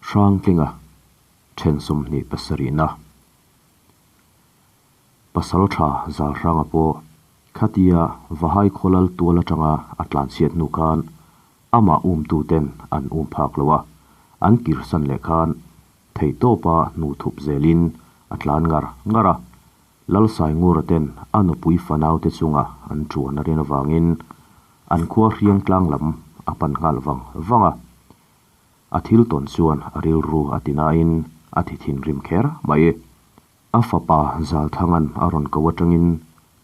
Hrangtlinga then 27na Pasaltha Zalhranga pawh khatia Vahai khawlal tual atanga a tlanchhiat hnu khan amah umtuten an um phak lo a, an kirsan leh khan theihtawpa hnu thup zelin a tlan ngar ngar a. Lalsaingura ten a nupui fanaute chunga an tuan a rin avangin an khua hriang tlang lam a pan nghal vang vang a. A thil tawn chuan a rilru a ti nain a thi thinrim kher mai. A fapa Zalthanga'n a rawn ko atangin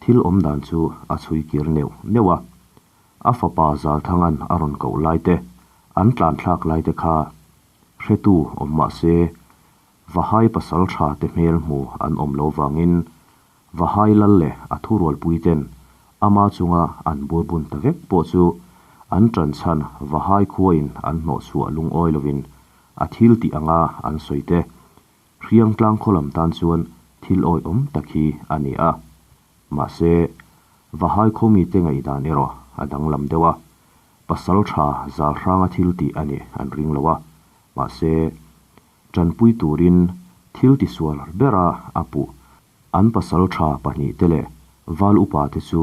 thil awm dan chu a chhui kir neuh neuh a. A fapa Zalthanga'n a rawn koh lai te, an tlan thlak lai te kha hretu awm mah se, Vahai pasal tha te hmel hmu an awm lo vangin Vahai lal leh a thurualpui ten ama chunga an burbun ta vek pawh chu an tan chhan Vahai khuain an hnawhchhuah lungawi lovin a thil tih anga an sawi te hriang tlang khaw lam tan chuan thil awihawm tak hi a ni a. Mahse, Vahai khaw mite ngaihdan erawh a danglam deuh a, pasal tha zal hranga thil tih a nih an ring lo a, mahse, Tanpui turin thil tisual bera a puh. An pasal tha pahnihte leh val upa te chu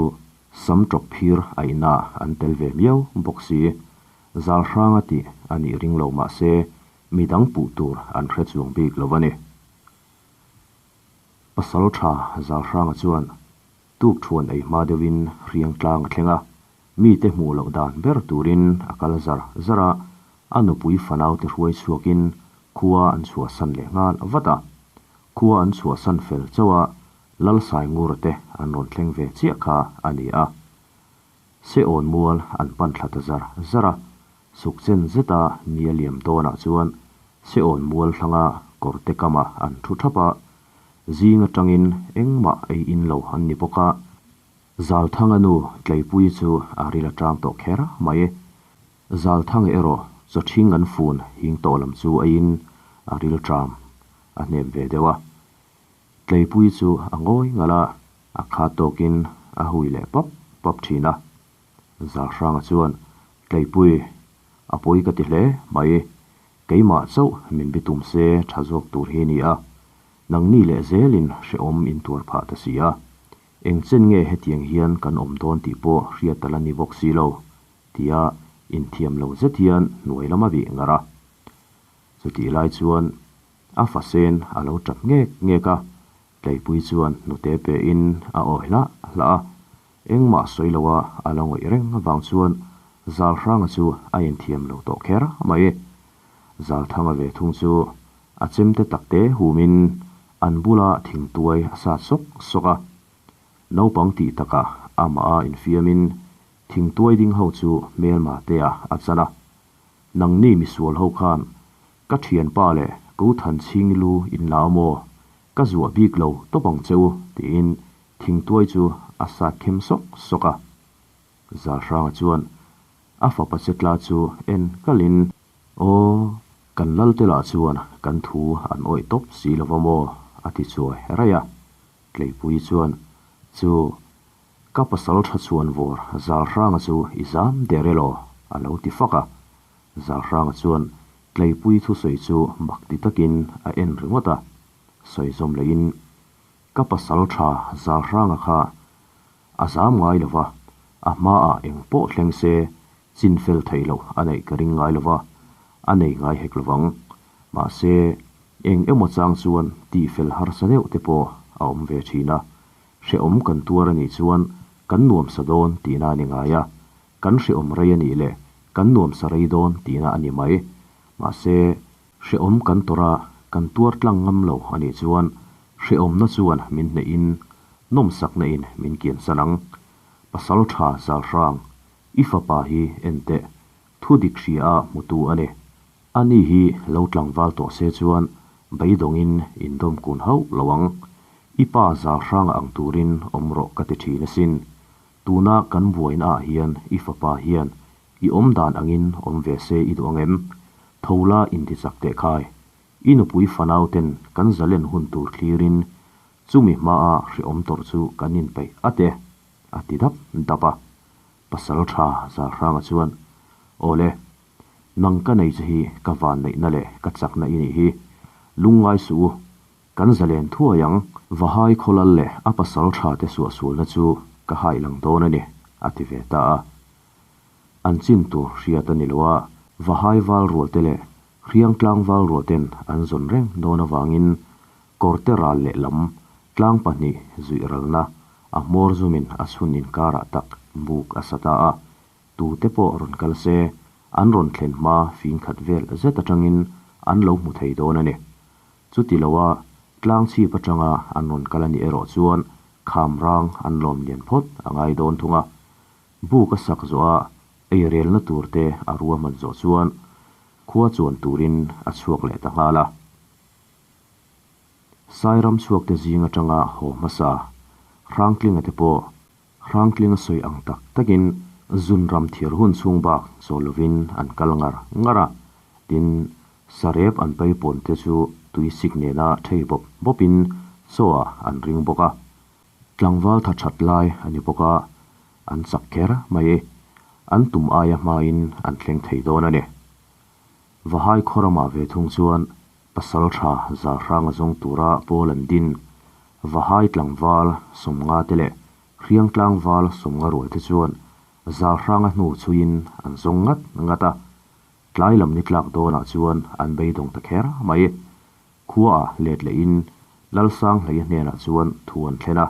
sam tawk phir a inah an tel ve miau bawk si. Zal hranga tih a nih ring lo mah se midang puh tur an hre chuang bik lo a ni. Pasal tha zal hranga chuan tuk thuan ei hma deuhin hriang tlang a thleng a, mite hmuh loh dan ber turin a kal zar zar a, A nupui fanaute hruai chhuakin khua an chhuahsan leh nghal vat a. Khua an chhuahsan fel chauh a, Lalsaingura te an rawn thleng ve chiah kha a ni a. Seawn mual an pan thla ta zar zar a, sukchen zeta ni a liam dawnah chuan Seawn mual thlanga kawrte kamah an thu thap a, zing atangin engmah ei in lo an ni bawk a, Zalthanga nu Tleipuii chu a ril a tang tawh kher mai. Zalthanga erawh chawthing an fun hing tawh lam chu aiin a ril tram a hnem ve deuh a. Tleipuii chu a ngawi ngalh a, a khat tawkin a hui leh pap pap thin a. Zalhranga chuan, Tleipui, a pawi ka ti hle mai. Keimah chauh min bitum se tha zawk tur hi ni a. Nangni leh zelin hrehawm in tuar phah ta si a. Engchen nge hetiang hian kan awm dawn tih pawh hriat a la ni bawk si lo. Tia inthiam lo zet hian hnuai lam a bih ngar a. Chutih lai chuan a fa sen a lo tap ngek ngek a, Tleipui chuan hnute pe in a awi hlah hlah a. Engmah sawi lo a a la ngawih reng avang chuan Zalhranga chu a inthiam lo tawh kher mai. Zalthanga ve thung chu a chemte takte humin an bula thingtuai a sat sawk sawk a. Naupang tih takah amah a infiamin Thingtuai ding ho chu hmelma te ah a chan a, Nangni misual ho khan ka thianpa leh ko than chhing lu in la amaw, ka zuah bik lo tawp ang che u tiin thingtuai chu a sat khem sawk sawk a. Zalhranga chuan a fapa che tla chu en kalin, Aw, kan lal te lah chuan kan thu an awih tawp si lo va maw a ti chuai raih a. Tleipui chuan, Chu, Ka pasal tha chuan vawr Zalhranga chu i zam der elaw? a lo ti fak a. Zalhranga chuan Tleipui thusawi chu mak ti takin a en ringawt a. Sawi zawm lehin, Ka pasal tha Zalhranga kha a zam ngai lo va, a hmaah eng pawh thleng se chin fel theih loh a neih ka ring ngai lo va, a nei ngai hek lo vang. Mahse, eng emaw chang chuan tihfel harsa deuh te pawh a awm ve thin a, Hrehawm kan tuar a nih chuan kan nuamsa dawn tihna a ni ngai a, kan hrehawm rei a nih leh kan nuamsa rei dawn tihna a ni mai. Mahse, hrehawm kan tawrh a, kan tuar tlang ngam lo a nih chuan hrehawmna chuan min hnehin nawmsakna in min kiansan ang. Pasal tha Zalhrang, i fapa hi en teh, thu dik hria a hmutu a ni. Ani hi lo tlangval tawh se chuan beidawngin indawm kun hauh lo ang. I pa zal hranga ang turin awm rawh ka ti thin asin. Tuna kan buaina ah hian i fapa hian i awm dan angin awm ve se i duh ang em? Tho la inti chak teh khai. I nupui fanau ten kan zalen hun tur thlirin chumi hmaa hrehawm tawrh chu kan inpeih at e, a ti dap dap a. Pasal tha Zalhranga chuan, Awle. Nang ka nei che hi ka vanneihna leh ka chakna i nih hi. Lungngai suh u. Kan zalen thuai ang. Vahai khawlal leh a pasal tha te suahsualna chu ka hai lang dawn a ni, a ti ve ta a. An chin tur hriat a ni lo a, Vahai val rual te leh Hriangtlang val rual ten an zawn reng dawn avangin kawrte ral leh lam tlang pahnih zuih ralna a hmawr zumin a chhun inkarah tak buk a sa ta a. Tute pawh rawn kal se, an rawn thlen hma fing khat vel zet atangin an lo hmu thei dawn a ni. Chuti loa tlang chhip atanga an rawn kal a nih erawh chuan kham rang an lawm lian phawt a ngai dawn thung a. Buk a sak zawh a, ei relna tur te a ruahman zawh chuan khua chuan turin a chhuak leh ta nghal a. Sairam chhuakte zing atanga haw hmasa Hrangtlinga te pawh Hrangtling a sawi ang tak takin zun ram thir hun chhung bak chawl lovin an kal ngar ngar a, tin, sarep an paipawn te chu tui sik nena thei bawp bawpin chaw ah an ring bawk a. Tlangval tha that lai a ni bawk a, an chak kher mai. An tum aia hmain an thleng thei dawn a ni. Vahai khaw ramah ve thung chuan pasal tha Zalhranga zawng tura pawl an din Vahai tlangval sawmnga te leh Hriang tlangval sawmnga rual te chuan Zalhranga hnu chhuiin an zawng ngat ngat a, tlai lam ni tlak dawnah chuan an beidawng ta kher mai. Khuaah let lehin Lalsanghleia hnenah chuan thu an thlen a.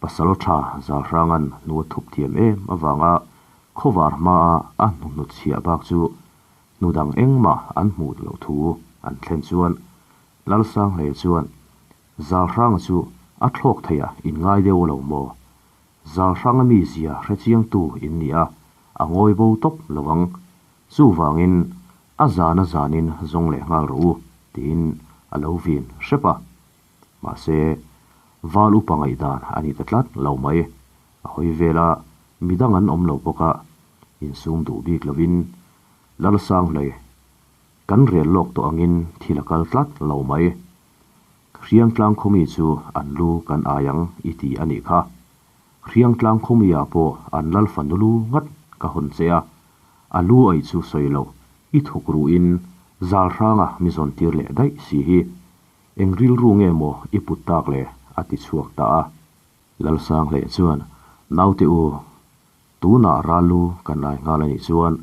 Pasal tha Zalhranga'n hnu a thup thiam em avanga khawvar hmaa a hnuhnut chhiah bak chu hnu dang engmah an hmuh loh thu an thlen chuan Lalsanghleia chuan Zalhranga chu a thlawk thei a in ngai deuh lo maw? Zalhranga mizia hrechiangtu in ni a, a ngawi bo tawp lo ang. Chuvangin a zan a zanin zawng leh nghal rawh u tiin a lo vin hrep a. Mahse, val upa ngaihdan a ni ta tlat lo mai. A hawi vel a, midang an awm lo bawk a, insum duh bik lovin Lalsanghlei kan rel lawk tawh angin thil a kal tlat lo mai. Hriangtlang khawmi chu an lu kan ai ang i ti a nih kha. Hriangtlang khawmi-ah pawh an lal fanu lu ngat ka hawn che a, a lu aih chu sawi lo, i thuk ruhin zal hranga mi zawn tir leh daih si hi. Eng rilru nge maw i put tak le? a ti chhuak ta a. Lalsanghleh chuan, Naute u, tunah ral lu kan ai nghal a nih chuan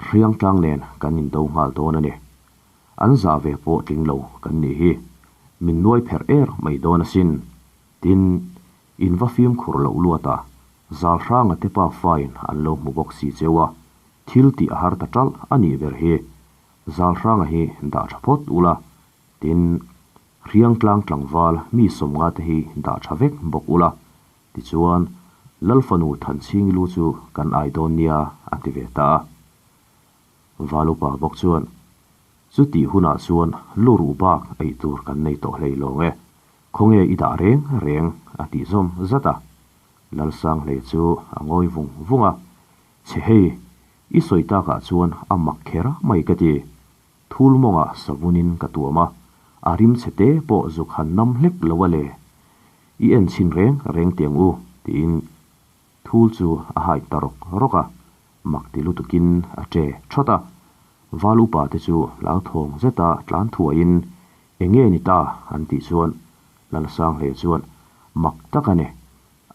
Hriangtlang nen kan indo nghal dawn a ni. An zah ve pawh tling lo kan nih hi. Min nuai pherh er mai dawn asin. Tin, in va fimkhur loh luat a, Zalhranga te pa fain an lo hmu bawk si cheu a, thil tih a har ta ṭalh a nih ber hi. Zalhranga hi dah ṭha phawt ula, tin, Hriangtlang tlangval mi sawmnga te hi dah ṭha vek bawk ula, tichuan, Lalfanu Thanchhingilu chu kan ai dawn nia, a ti ve ta a. Valupa bawk chuan, Chutih hunah chuan lu ruh bak ei tur kan nei tawh hlei lawng e, khawnge i dah reng reng? a tih zawm zat a. Lalsanghlei chu a ngawi vung vung a, Chhe hei, i sawi takah chuan a mak kher mai ka ti. Thul mawngah savunin ka tuam a, a rim chhe te pawh zuk han nam hlek lo a le. I en chhin reng reng tiang u, tiin Thul chu a hai ta rawk rawk a, mak ti lutukin a che thawt a. Val upa te chu hlauthawng zeta tlan thuaiin, Eng nge ni ta? an tih chuan Lalsanghlei chuan, Mak tak a ni.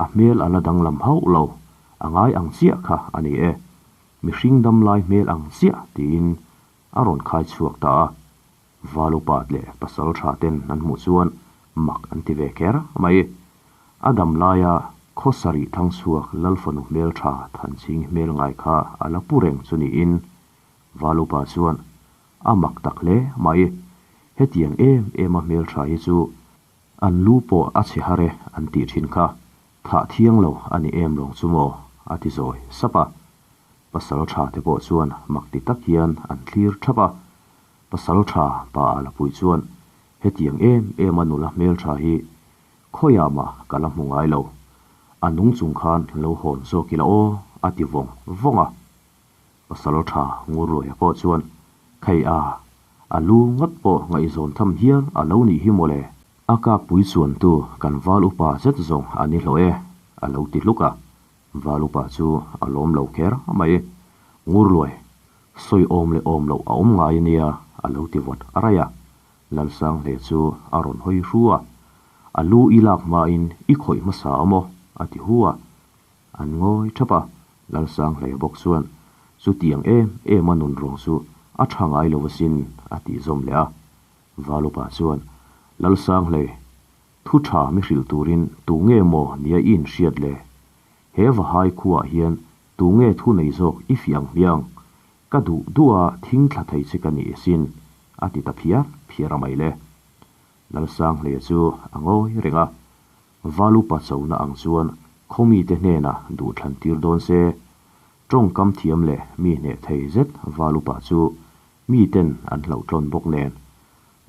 A hmel a la danglam hauh lo, a ngai ang chiah kha a ni e. Mihring dam lai hmel ang chiah tiin a rawn khai chhuak ta a. Val upa leh pasal tha ten an hmuh chuan mak an ti ve kher mai. A dam laia khaw sarih thang chhuak Lalfanu hmel tha Thanchhing hmel ngai kha a la pu reng chu niin Val upa chuan a mak tak hle mai. Hetiang em em a hmel tha hi chu an lu pawh a chhe har e an tih thin kha. Thah thiang lo a ni em lawng chu maw? a ti zawi sap a. Pasal tha te pawh chuan mak ti tak hian an thlir thap a. Pasal tha pa a la pui chuan hetiang em em a nula hmel tha hi khawiah mah ka la hmu ngai lo. A nung chung khan lo hawn zawk ila aw a ti vawng vawng a. Pasal tha Ngurluaia pawh chuan Khei a, a lu ngawt pawh ngaihzawn tham hial a lo nih hi mawle. A kap pui chuantu kan val upa zet zawng a ni hlawh e, a lo ti hluk a. Val upa chu a lawm lo kher mai. Ngurluai. Sawi awm leh awm loh a awm ngai ania a lo ti vawt raih a. Lalsanghle chu a rawn hawi hru a, A lu i lak hmain i khawih hmasa a maw? a ti hu a. An ngawi thap a, Lalsanghle bawk chuan, Chutiang em em a nun rawng chu a tha ngai lo asin a tih zawm leh a. Valupa chuan, Lalsanghle, thu tha mi hrilh turin tu nge maw nia i inhriat le? He Vahai khuaah hian tu nge thu nei zawk i fiah ang hmiang? Ka duh duh a thing thla thei che ka ni asin, a ti ta phiar phiar a mai le. Lalsanghleia chu a ngawi reng a, Valupa chona ang chuan khawmite hnenah duh thlan tir dawn se, tawngkam thiam leh mi hneh thei zet Valupa chu miten an hlauhtlawn bawk nen,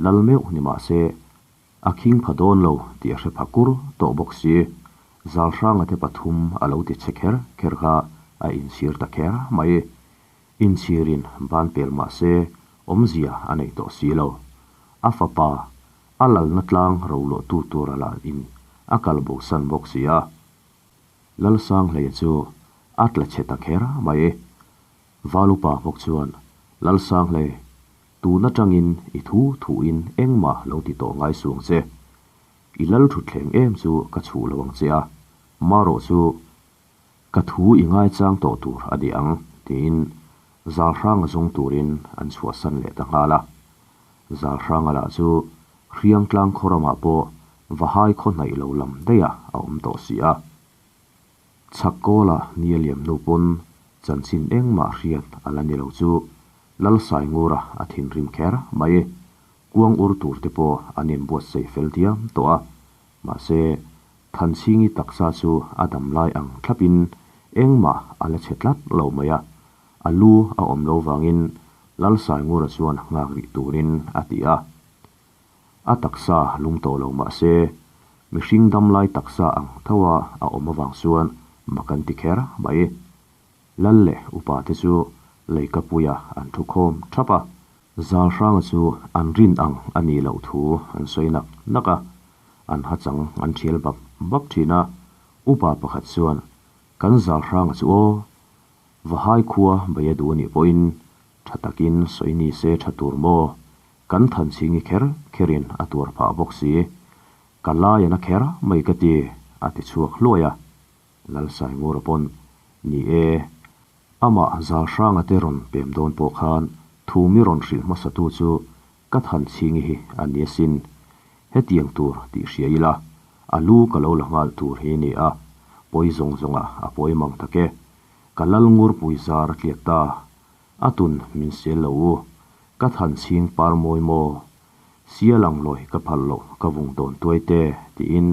lal meuh ni mah se, A khing pha dawn lo tih a hre pha kur tawh bawk si. Zalhranga te pathum a lo ti che kher kher kha a inchhir ta kher mai. Inchhirin ban pel mah se awmzia a nei tawh si lo. A fapa a lalna tlang ro luah tu tur a lah in a kal bo san bawk si a. Lalsanghleia chu a tla chhe ta kher mai. Valupa bawk chuan Lalsanghlei Tun atangin i thu thuin engmah lo ti tawh ngai suang che. I lal thutthleng em chu ka chhuh lo ang che a, marawh chu ka thu i ngaichang tawh tur a ni ang, tiin Zalhranga zawng turin an chhuahsan leh ta nghal a. Zalhranga lah chu Hriangtlang khaw ramah pawh Vahai khaw hnaih lo lam daihah a awm tawh si a. Chhak kawla ni a liam hnu pawn chanchin engmah hriat a la ni lo chu Lalsaingura a thinrim kher mai. Kuang ur tur te pawh an inbuatsaih fel diam tawh a, mahse Thanchhingi taksa chu a dam lai ang thlapin engmah a la chhe tlat lo mai a, a lu a awm lo vangin Lalsaingura chuan nghak rih turin a ti a. A taksa lum tawh lo mah se, mihring dam lai taksa ang tho a a awm avang chuan mak an ti kher mai. Lal leh upa te chu leikapuia an thu khawm thap a, Zalhranga chu an rin ang a nih loh thu an sawi nak nak a, an hachang an thial bap bap thin a, upa pakhat chuan, Kan Zalhranga chu aw, Vahai khua bei a duh a nih pawhin tha takin sawi ni se tha tur maw? Kan thanchhingi kher kherin a tuar phah bawk si. Ka lai a na kher mai ka ti, a ti chhuak hluai a. Lalsaingura pawn, Ni e, amah Zalhranga te rawn pem dawn pawh khan thu mi rawn hrilh hmasatu chu ka thanchhingi hi a ni asin. Hetiang tur tih hria ila, a lu ka lo la nghal tur hi ni a, pawi zawng zawngah a pawi mang tak e. Ka Lalngurpui zar a tliak ta, A tun min sel lo u, ka than chhing par mawi maw? Sial ang lawi ka phal loh ka vung dawn tuai te, tiin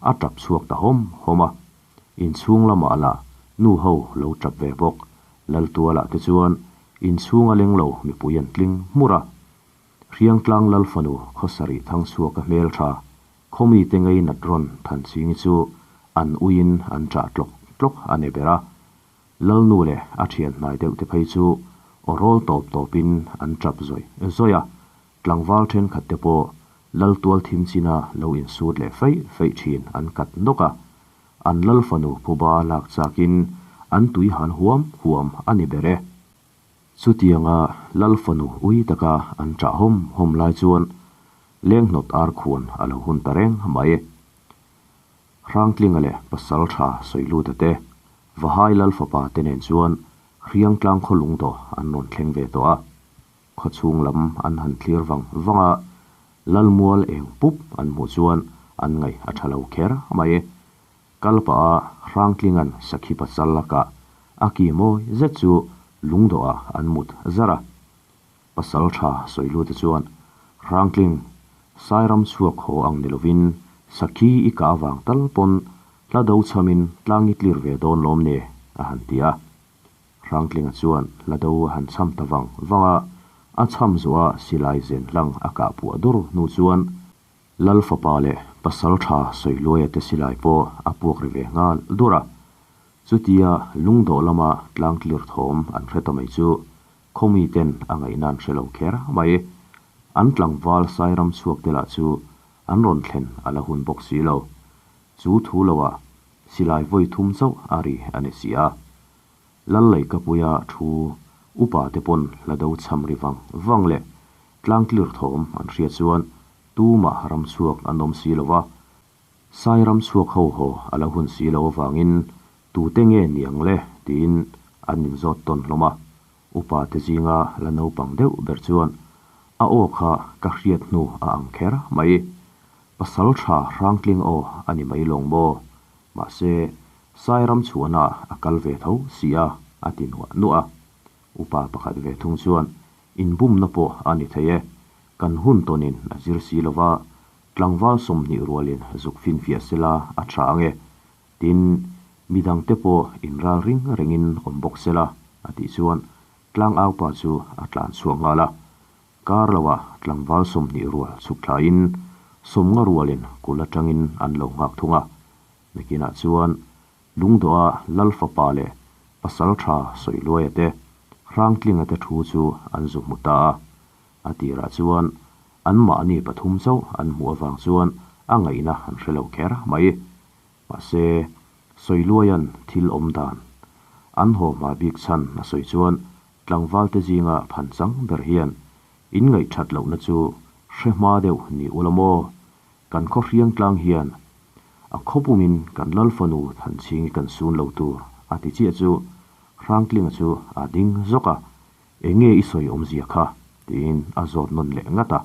a tap chhuak ta hawm hawm a. Inchhung lamah lah nu ho lo tap ve bawk, Laltualah te chuan inchhung a leng lo mipui an tling hmur a. Hriangtlang Lalfanu khawsarih thang chhuak a hmel tha, khawmite ngei nat rawn than chhingi chu an uiin an ṭah tlawk tlawk a ni ber a. Lalnu leh a thian hnai deuh te phei chu aw rawl tawp tawpin an tap zawih zawih a, tlangval thenkhat te pawh lal tual thim china lo insut leh feih feih thin an kat nawk a, an lal fanu phuba lak chakin an tui hal huam huam a ni ber e. Chutianga lal fanu ui taka an ṭah hawm hawm lai chuan lenghnawt ar khuan a lo hun ta reng mai. Hrangtlinga leh pasal tha Sawiluta te, Vahai Lal fapa te nen chuan Hriangtlang khaw lung dawh an rawn thleng ve tawh a. Khawchhung lam an han thlir vang vang a, Lal mual eng pup an hmuh chuan an ngaih a tha lo kher mai. Kal pah a Hrangtlinga'n sakhi pasal a kah a ki mawi zet chu lung dawhah an mut zar a. Pasal tha Sawiluta chuan, Hrangtling, Sairam chhuak haw ang ni lovin Sakhi i kah avang tal pawn hla do chhamin tlang i tlir ve dawn lawm ni? a han ti a. Hrangtlinga chuan hla do a han chham ta vang vang a, a chham zuah a silai zen hlang a kah puah dur hnu chuan Lal fapa leh pasal tha Sawiluaia te silai pawh a puak ri ve nghal dur a. Chutia lungdawh lama tlang tlir thawm an hre ta mai chu Khawmi ten a ngaihna an hre lo kher mai. An tlangval Sairam chhuak te lah chu an rawn thlen a la hun bawk si lo. Chu thu loah silai vawi thum chauh a ri a ni si a. Lal Leikapuia thu Upa te pawn hlado chham ri vang vang leh tlangtlir thawm an hriat chuan tumah ram chhuak an awm si lo va, Sai ram chhuak ho haw a lo hun si lo avangin tute nge niang le tiin an inzawt tawn hlawm a. Upa te zinga la naupang deuh ber chuan a aw kha ka hriat hnu a ang kher mai. Pasal tha Hrangtling aw a ni mai lawng maw? Mahse, Sai ram chhuahnaah a kal ve tho si a, a ti nuah nuah a. Upa pakhat ve thung chuan, Inbumna pawh a ni thei e. Kan hun tawnin a zir si lo va, tlangval 20 rualin zuk finfiah sela a tha ang e. Tin, midangte pawh inral ring rengin awm bawk sela, a tih chuan tlangaupa chu a tlan chhuak nghal a. Kar loah tlangval 20 rual chhuk thlain 50 rualin kul atangin an lo nghak thung a. Nakinah chuan Lungdawha Lal fapa leh pasal tha Sawiluaia te, Hrangtlinga te thu chu an zu hmu ta a. A tirah chuan anmahni pathum chauh an hmuh avang chuan a ngaihna an hre lo kher mai. Mahse, Sawiluaia'n thil awm dan an haw hma bik chhan a sawi chuan Tlangvalte zinga phan chang ber hian in ngaihthat lohna chu hre hma deuh ni ula maw? Kan khaw hriang tlang hian a khawpumin kan Lal fanu Thanchhingi kan sun lo tur a ti chiah chu Hrangtlinga chu a ding zawk a, Enge i sawi awmzia kha? tiin a zawt nawn leh ngat a.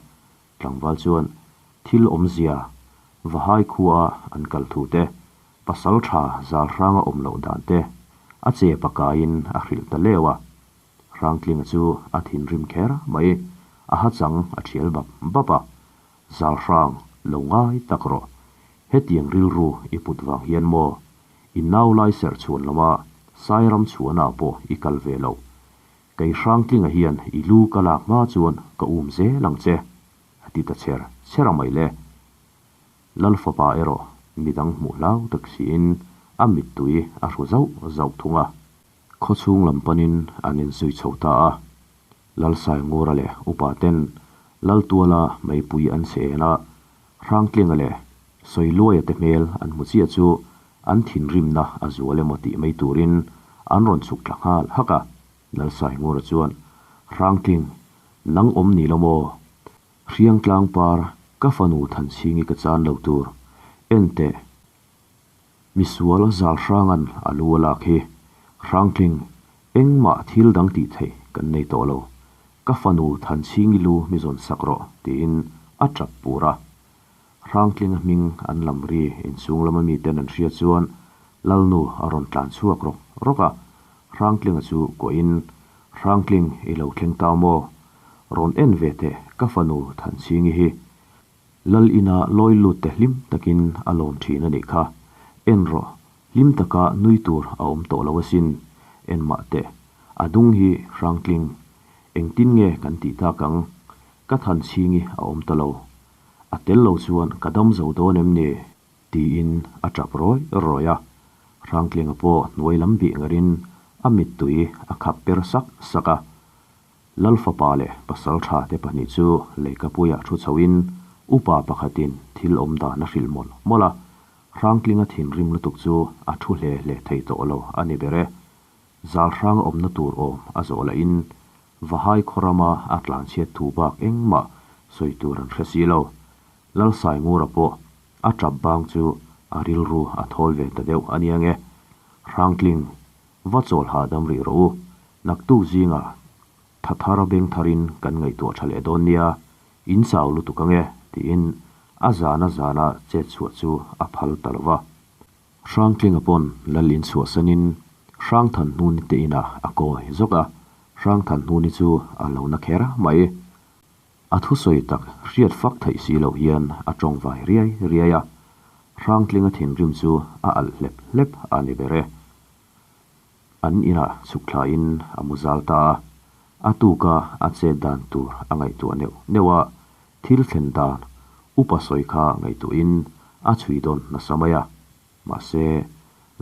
Tlangval chuan thil awmzia Vahai khua an kal thu te, pasal tha zal hranga awm loh dan te a che pakaiin a hrilh ta leu a. Hrangtlinga chu a thinrim kher mai, a ha chang a thial bap bap a. Zal hrang lo ngai tak rawh, hetiang rilru i put vang hian maw i nau lai serh chhuan lama Sairam chhuanah pawh i kal ve loh. Kei Hrangtlinga hian i lu ka lak hma chuan ka um zel ang che, a ti ta cher cher a mai le. Lal fapa erawh midang hmuh hlau tak siin a mittui a hru zauh zauh thung a. Khawchhung lam panin an inzui chho ta a. Lalsaingura leh upa ten Laltuala meipui an chhe en a, Hrangtlinga leh Sawiluaia te hmel an hmu chiah chu an thinrimna a zual emaw tih mai turin an rawn chhuk tla nghal hak a. Lalsaingura chuan, Hrangtling, nang awm ni lo maw? Hriangtlang par, ka fanu Thanchhingi ka chan lo tur. Enteh, misual zal hranga'n a lu a lak hi. Hrangtling, engmah thil dang tih theih kan nei tawh lo. Ka fanu Thanchhingi lu mi zawn sak rawh, tiin a tap pur a. Hrangtlinga hming an lam ri inchhung lama miten an hria chuan Lalnu a rawn tlan chhuak rawk rawk a, Hrangtlinga chu kuahin, Hrangtling i lo thleng ta maw? Rawn en ve teh ka fanu Thanchhingi hi. Lal ina lawi lut te hlim takin a lawm thin a nih kha. En rawh, hlim taka nui tur a awm tawh lo asin. En mah teh, a dung hi Hrangtling. Engtin nge kan tih tak ang? Ka Thanchhingi a awm ta lo. A tel lo chuan ka dam zo dawn em ni? Tiin a tap rawi rawi a. Hrangtlinga pawh hnuai lam bih ngarin a mittui a khap per sak sak a. Lal fapa leh pasal tha te pahnih chu leikapuiah thu chhoin upa pakhatin thil awm dan a hrilh mawlh mawlh a. Hrangtlinga thinrim lutuk chu a thu hle hle thei tawh lo a ni ber e. Zal hrang awmna tur awm a zawh lahin Vahai khaw rama a tlanchhiat thu bak engmah sawi tur an hre si lo. Lalsaingura pawh a tap bang chu a rilru a thawl ve ta deuh a nia nge. Hrangtling, va chawl hahdam rih rawh u. Naktuk zingah tha thar beng tharin kan ngaihtuah tha leh dawn nia, in chau lutuk ange, tiin a zana zana chet chhuah chu a phal ta lo va. Hrangtlinga pawn lal in chhuahsanin Hrangthanhnuni te inah a kawi zawk a, Hrangthanhnuni chu a lo na kher mai. A thusawi tak hriat fak theih si loh hian a tawng vai riai riai a, Hrangtlinga thinrim chu a alh hlep hlep a ni ber e. An inah chhuk thlain a mu zal ta a, a tuka a chet dan tur a ngaihtuah neuh neuh a, thil thlen dan upa sawi kha ngaihtuahin a chhui dawn nasa mai a. Mahse,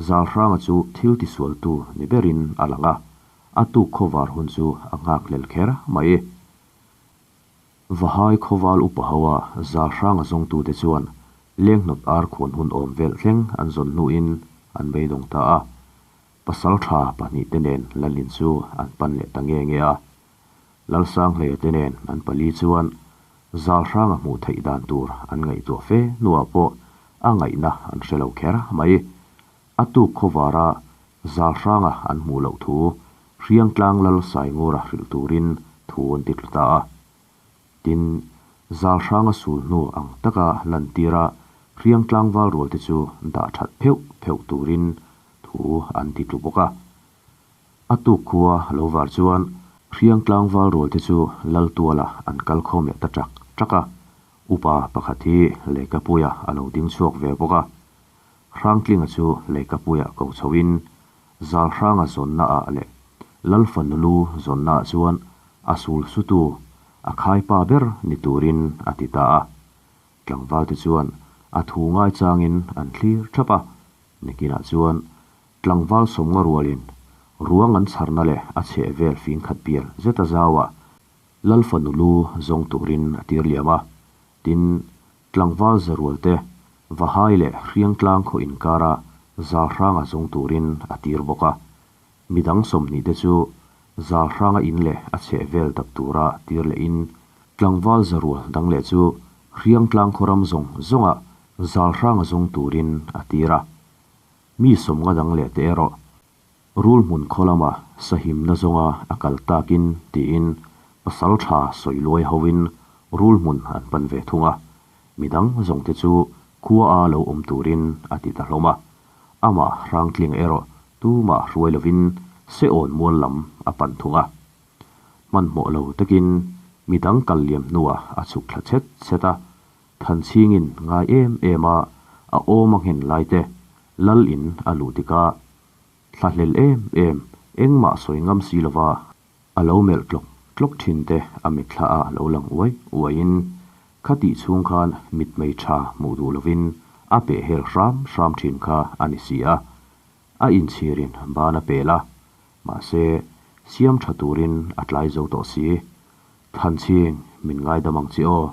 Zalhranga chu thil tisualtu ni berin a lang a, a tuk khawvar hun chu a nghak hlel kher mai. Vahai khawval upa ho a Zalhranga zawngtute chuan lenghnawt ar khuan hun awm vel thleng an zawn hnuin an beidawng ta a. Pasalṭha pahnihte nen Lalin chu an pan leh ta nge nge a. Lalsanghleia te nen an pali chuan Zalhranga hmuh theih dan tur an ngaihtuah fe hnuah pawh a ngaihna an hre lo kher mai. A tuk khawvara Zalhranga an hmuh loh thu Hriangtlang Lal Saingura hrilh turin thu an ti tlu ta a. Tin, Zalhranga sul hnu ang taka lantira Hriangtlang valrualte chu dah that pheuh pheuh turin thu an ti tlu bawk a. A tuk khua lo var chuan Hriangtlang valrualte chu Laltuala an kal khawm leh ta ṭak ṭak a. Upa pakhat hi Leikapuia a lo ding chhuak ve bawk a. Hrangtlinga chu Leikapuia ko chhoin Zalhranga zawnna ah leh Lalfanu lu zawnna ah chuan a sul sutu a khaipa ber ni turin a ti ta a. Tlangvalte chuan a thu ngaichangin an thlir thap a, nikinah chuan tlangval sawmnga rualin ruang an chharna leh a chheh vel fing khat pial zeta zauah Lalfanu lu zawng turin a tir liam a, tin, Tlangval Zarualte, Vahai leh Hriangtlang khaw inkara Zalhranga zawng turin a tir bawk a. Midang sawmhnihte chu Zalhranga in leh a chheh vel dap tura tir lehin Tlangval Zarual dang leh chu Hriangtlang khaw ram zawng zawnga Zalhranga zawng turin a tir a. Mi sawmnga dang leh te erawh Rul hmun khaw lama sahimna zawnga a kal takin tiin pasal tha sawi luai hoin rul hmun an pan ve thung a, midang zawngte chu khua a lo awm turin a ti ta hlawm a. Amah Hrangtling erawh tumah hruai lovin Seawn mual lam a pan thung a. Hmanhmawh lo takin midang kal liam hnuah a chhuk thla chhet chhet a, Thanchhingin ngai em em a a awm a nghen laite Lal in a luh tikah Thlahlel em em, engmah sawi ngam si lova a lo melh tlawk tlawk thin te a mitthla a lo lang uai uaiin khatih chhung khan mitmei tha hmuh duh lovin a peh hel hram hram thin kha a ni si a. A inchhirin ban a pel a, mahse siam tha turin a tlai zo tawh si. Thanchhing, min ngaidam ang che aw.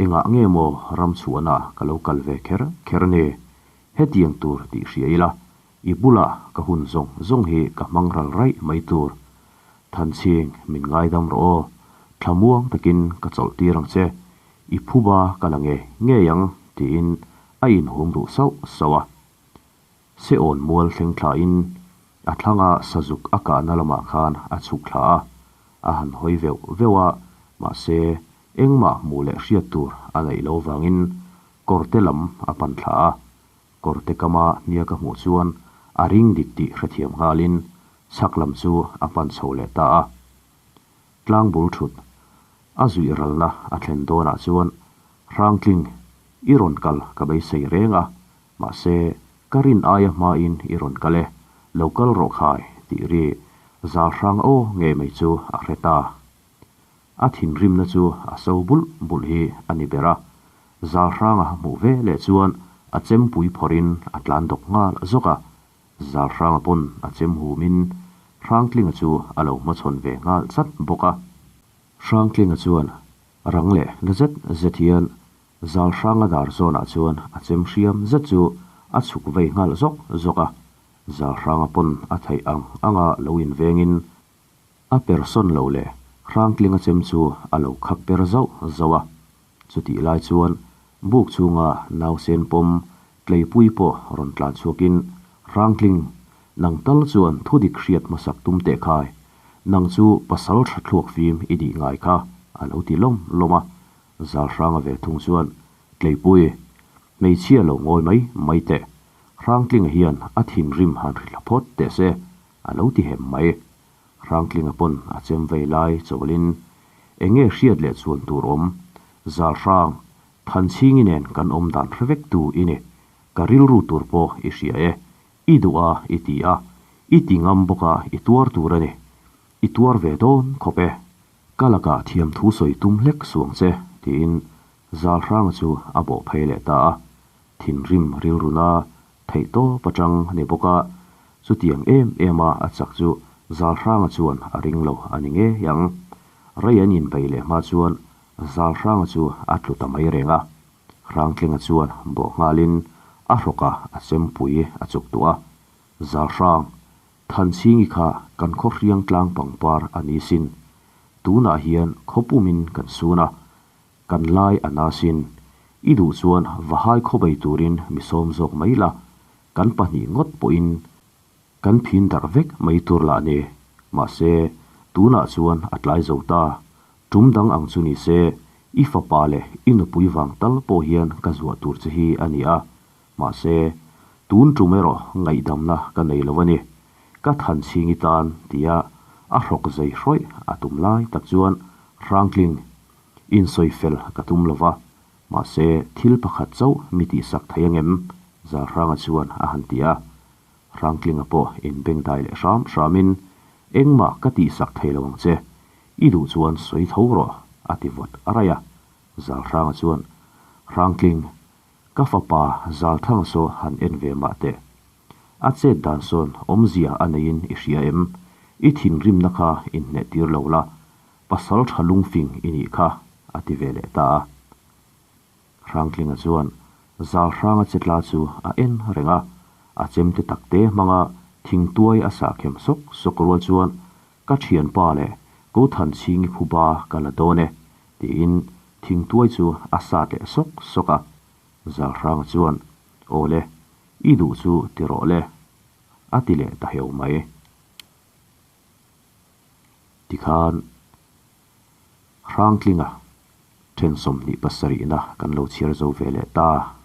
Engah nge maw ram chhuahna ka lo kal ve kher kher ni? Hetiang tur tih hria ila, i bulah ka hun zawng zawng hi ka hmang ral raih mai tur. Thanchhing, min ngaidam rawh aw. Thlamuang takin ka chawlh tir ang che. I phuba ka la nge ngei ang, tiin a inhum ruh sauh sauh a. Seawn mual thleng thlain a thlanga sazuk a kahna lamah khan a chhuk thla a, a han hawi veuh veuh a, mahse engmah hmuh leh hriat tur a neih lo vangin kawrte lam a pan thla a. Kawrte kama hniak a hmuh chuan a ring dik tih hrethiam nghalin chhak lam chu a pan chho leh ta a. Tlang bul thut a zuih ralna a thlen dawnah chuan Hrangtling i rawn kal ka beisei reng a, Mahse, ka rin aia hmain i rawn kal e, lo kal rawh khai, tih ri zal hrang aw ngei mai chu a hre ta. A thinrimna chu a so bulh bulh hi a ni ber a, zal hranga hmuh ve leh chuan a chempui phawrhin a tlan dawk nghal zawk a, zal hranga pawn a chem humin Hrangtlinga chu a lo hmachhawn ve nghal chat bawk a. Hrangtlinga chuan rang leh na zet zet hian Zal hranga dar zawnah chuan a chem hriam zet chu a chhuk vei nghal zawk zawk a, zal hranga pawn a theih ang anga lo invengin a per sawn lo leh hrangtlinga chem chu a lo khak per zauh zauh a. Chutih lai chuan buk chhunga nausen pawm tleipui pawh rawn tlan chhuakin, Hrangtling, nang tal chuan thudik hriat hmasak tum teh khai, nang chu pasal tha thluak fim i nih ngai kha, a lo ti lawm lawm a. Zalhranga ve thung chuan, Tleipui, hmeichhia lo ngawi mai mai teh. Hrangtlinga hian a thinrim han ri hla phawt teh se, a lo ti hem mai. Hrangtlinga pawn a chem vei lai chawlin, Enge hriat leh chuan tur awm? Zalhrang, Thanchhingi nen kan awm dan hre vek tu i ni. Ka rilru tur pawh i hria e. I duh a, i ti a. I ti ngam bawk a, i tuar tur a ni. I tuar ve dawn khawp e. Ka lakah thiam thu sawi tum hlek suang che, tiin Zalhranga chu a bawh phei leh ta a. Thinrim rilruna theih tawp atang a ni bawk a, chutiang em em a a chak chu Zalhranga chuan a ring lo a ni ngei ang. Rei an inbeih leh hma chuan Zalhranga chu a tlu ta mai reng a. Hrangtlinga chuan bawh nghalin a hrawkah a chempui a chuk duh a. Zalhrang! Thanchhingi kha kan khaw hriang tlang pangpar a ni sin. Tunah hian khaw pumin kan sun a, kan lai a na sin. I duh chuan Vahai khaw bei turin mi sawm zawk mai la, kan pahnih ngawt pawhin kan phin darh vek mai tur lah ni. Mahse, tunah chuan a tlai zo ta. Tum dang ang chu ni se, i fapa leh i nupui vang tal pawh hian ka zuah tur che hi a ni a. Mahse, tun tum erawh ngaihdamna ka nei lo a ni. Ka Thanchhingi tan tia a hrawk zei hrawih a tum lai tak chuan Hrangtling insawi fel ka tum lo va, mahse thil pakhat chauh mi tihsak thei angem? Zalhranga chuan a han ti a. Hrangtlinga pawh inbengdai leh hram hramin, Engmah ka tihsak thei lo ang che, i duh chuan sawi tho rawh, a ti vawt a raih a. Zalhranga chuan, Hrangtling, ka fapa Zalthanga saw han en ve mah teh. A chet dan sawn awmzia a neiin i hria em? I thinrimna kha inhneh tir lo la, pasal tha lungfing i nih kha, a ti ve leh ta a. Hrangtlinga chuan Zalhranga chetla chu a en reng a, a chemte takte hmanga thingtuai a sahkhem sawk sawk rual chuan, Ka thianpa leh Ko Thanchhingi phuba ka la dawn e, tiin thingtuai chu a sat leh sawk sawk a. Zalhranga chuan, Aw le, i duh chu ti rawh le, a ti leh ta heu mai. Tikhan Hrangtlinga then 27na kan lo chhiar zo ve leh ta.